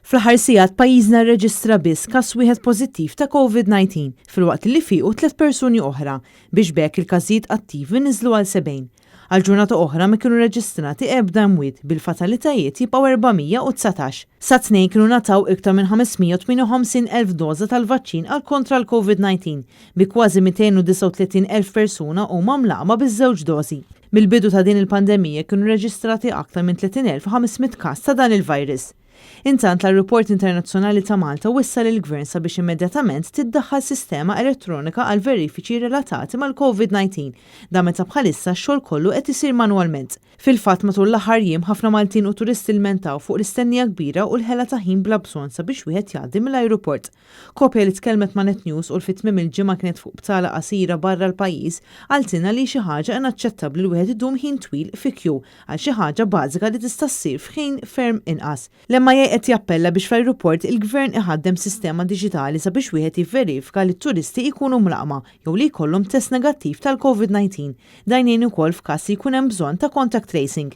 Fl-aħħar sigħat pajjiżna rreġistra biss każ wieħed pożittiv ta' Covid-19 filwaqt li fiequ tliet persuni oħra biex b'hekk il-każijiet attivi niżlu għal 70. Għal ġurnata oħra ma kienu reġistrati ebda imwiet bil-fatalitajiet jibqgħu 419. Sat-Tnejn kienu ngħataw iktar minn 558,000 doża tal-vaċċin għal kontra l-Covid-19 bi kważi 239,000 persuna huma mlaqqma biż-żewġ dożi. Mill-bidu ta' din il-pandemija kienu reġistrati aktar minn 30,500 każ ta' dan il-virus. Intant l-Ajruport Internazzjonali ta' Malta wissa lill-Gvern sabiex immedjatament tiddaħħal sistema elettronika għal verifiċi relatati mal-Covid-19, dan meta bħalissa x-xogħol kollu qed isir manwalment. Fil-fatt matul l-aħħar jiem ħafna Maltin u turisti lmentaw fuq l-istennija kbira u l-ħela ta' ħin bla bżonn sabiex wieħed jgħaddi mill-ajruport. Koppja li tkellmet ma' Net News u li fi tmiem il-ġimgħa kienet fuq btala qasira barra l-pajjiż qaltilna li xi ħaġa inaċċettabbli li wieħed idum ħin twil fi kju għal xi ħaġa bażika li tista' ssir f'ħin ferm inqas. L-MIA qed jappella biex fl-ajruport il-Gvern iħaddem sistema diġitali sabiex wieħed jivverifika li t-turisti jkunu mlaqqma jew li jkollhom test negattiv tal-Covid-19. Dan jgħin ukoll f'każ li jkun hemm bżonn ta' contact tracing.